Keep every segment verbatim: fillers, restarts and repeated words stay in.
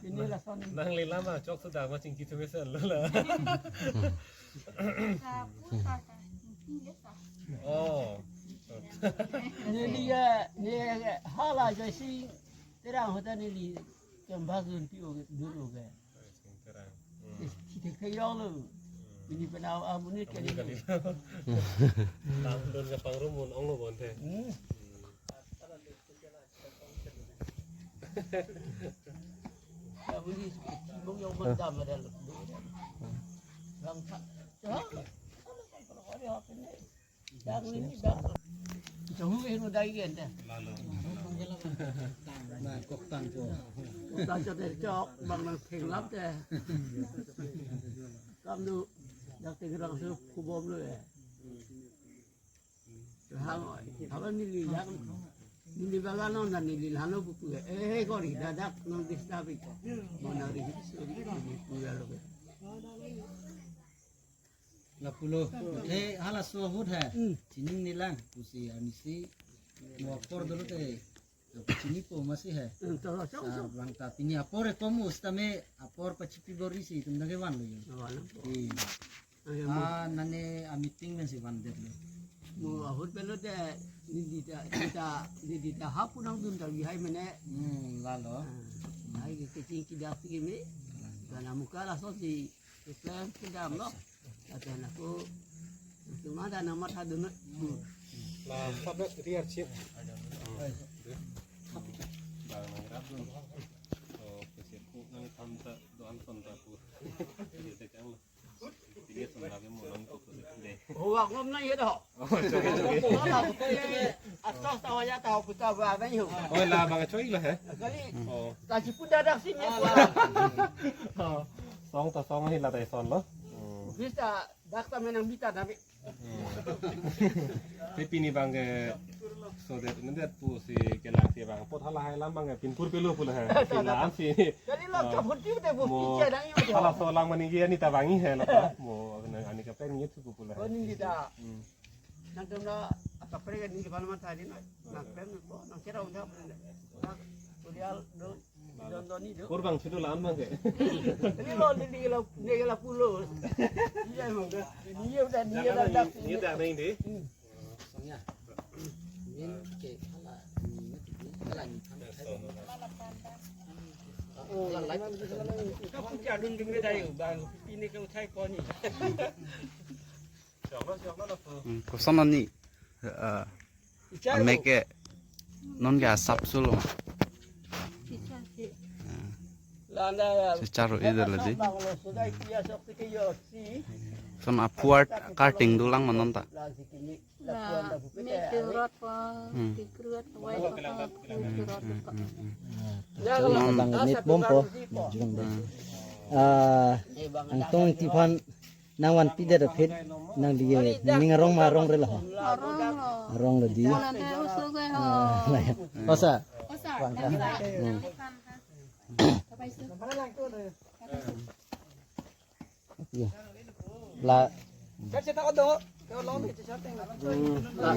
Ini lason. Nang lila ma chok sudah ma chingki thumesen lo la. Oh. Neli ya, neli hala Joysing Terang hoda neli kembas dun pi oge, dun oge. Terang. Hmm. Is, kita kayong lo. Hmm. Ini pernah amunit Amunit kali. Kali. Tang dun ke pangrum mun ong lo bonte. Hmm. Ya, ini sibuk yang mendam ada lo. Bang tak. Ya. Dang ini dang. Jong ini dai gen deh. Lalu. Bang kok tang ko. Kok tang ko deh, cok, bang nang thenglap deh. Kam du, dak tengrang su kubom lo ya. Hang, halo neli yak, neli bagan non dan neli lano buku ya. Eh, kori dadak non disturb ko. Mau nari suri buku ya lo. Lapulo, eh, halaso ahut he. Hmm. Chinine lang, pusi anisi mo apor dolo te. Chinipo masi he. Hmm, to, to, to. Sa bang ta pini apor e komu sitame apor pachipi bor-isi tum dage van lo yo. Oh, ano po. Iya. Ayo, mo. Ah, nane a meeting men si van det lo. Mo ahut pelo te, neli ta, neli ta, neli ta hapu nang dun ta bihai mene. Hmm, lalo. Ah, hai ke keching kidak ti me. Kana muka laso si Islam kedam lo. Atan aku cuma ada nama hadun. Hmm. La sabet riar chip. Bang nang rap dun. Oh, kesirku nang tanta doan tanta pu. Jadi tekang lo. Tiga son lagi mo nang ko deh. Huwag ngom na yun ho. Oh, sorry, sorry. Wala ko ye atos tawa ya tawa puta ba ba yo. Oh, la bang choi lo he. Kali. Oh. Kaji pun dadak si me. Oh. Song ta song hi la ta son lo. Hmm. Bisa dak ta menang bita tapi. Hmm. Tapi pini bang ke so det nang det pusi kelang si bang apot hala hai lam bang ke pinpur pelo pulo he. Pin la-an si. Kali lo Ah. Kapun tiu te bu Mo picha dang yo. Halaso lang mani ke ani ta bang he lo ta. Mo ani kaprek ni tu pulo he. Oh, neli ta. Hmm. Nang tum na kaprek ni ke pan mata ni na. Nang pen ko nang kira unda. Nang kuliah do, don don ni do. Kur bang situ la-an bang ke. Ini lo di di la, ni la pulo. Iya mo. Iya udah ni la dak. Ni dak ni di. Hmm. Songnya. Min ke hala ni, hala ni. Oh, la la. Kapun tia dun dun ke dai bang. Ini ke utai ko ni. Hmm, koson ani, eh, ame ke non ke asap sulo. Eh, si charo ida ladi. Son aphuart karting dulang manon ta. La, me turot po, Hmm. tikrot, wai po, kurot po. Hmm, hmm, hmm. Non bang mit bom po. Jung bang. Ah, angtong tiphan nang van pidet aphi nangli ning arong ma arong re lo. Arong lo. Arong lo di. Wala de uso gai ho. Ah, la ya. Osa. Osa. Hmm. Ya. La. Hmm. La,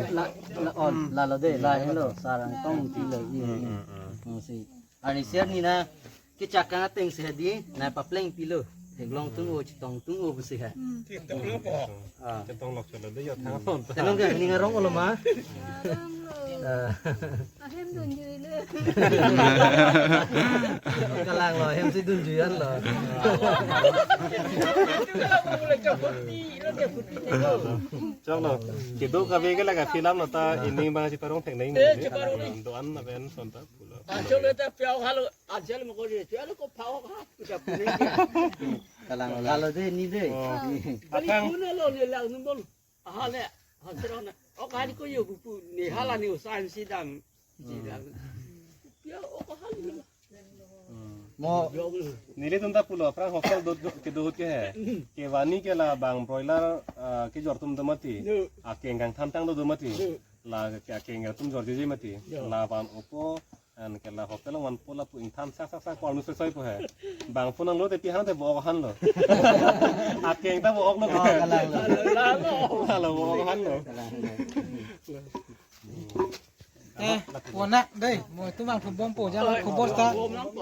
la, la, on, la, la de, la, hello, sarang tong pilo, iya, iya. Hmm, hmm, hmm. Oh, si. Ari siar ni na, kechak kang ateng si hadi, na papleng pilo. Theklong tung o, chetong tung o, pusi ha. Hmm. Chetong lo po. Ah. Chetong lok cholo de, yo thang on. Chetong ke, ning arong olo ma? Arong lo. Ah. Ahem dunjui le. Kalang lo, ahem si dunjui an lo. Chok lo. Kedo kave ke la ka film lo ta ini bang cheparong thek nai. Eh, cheparong nai. Do-an na ben son ta pulo. Achol ta piau halo, achol mo ko je. Piau ko pao ha. Kita punya. Kalang lo, lalo de ni de. Oh. Kali Apang. Puna lo ni lang numbol. Aha le, ha sero na. O kali ko yo bupu ni hala ni usahan sidam. Sidam. Ya, o ko hal ni. Hmm. Mo. Yo. Neli tum ta pulo, aphrang hostel dot kedo ke he. Kevani ke la bang broiler, ah, kejor atum do mati. Yo. Akeng kangthantang do do mati. Yo. La ke akeng atum jorjeje mati. Yo. La van opo, an ke la hotel van po lapu ingthan sak sak sak ko anu soi soi po he. Bang phone nanglo te pi han te bo ok han lo. Akeng ta bo ok lo. Oh, kalang lo. Kalang lo. Kalang lo bo ok han lo. Kalang lo. Eh, wana dei, mo itum vangthu bompo, jala khobor ta.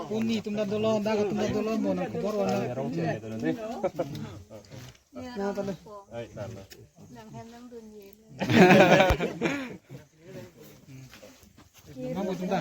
Puni itum ta dolo, dak itum ta dolo, mo nang khobor wana. Na ta le. Nang hem nang dun ye. Mo itum ta.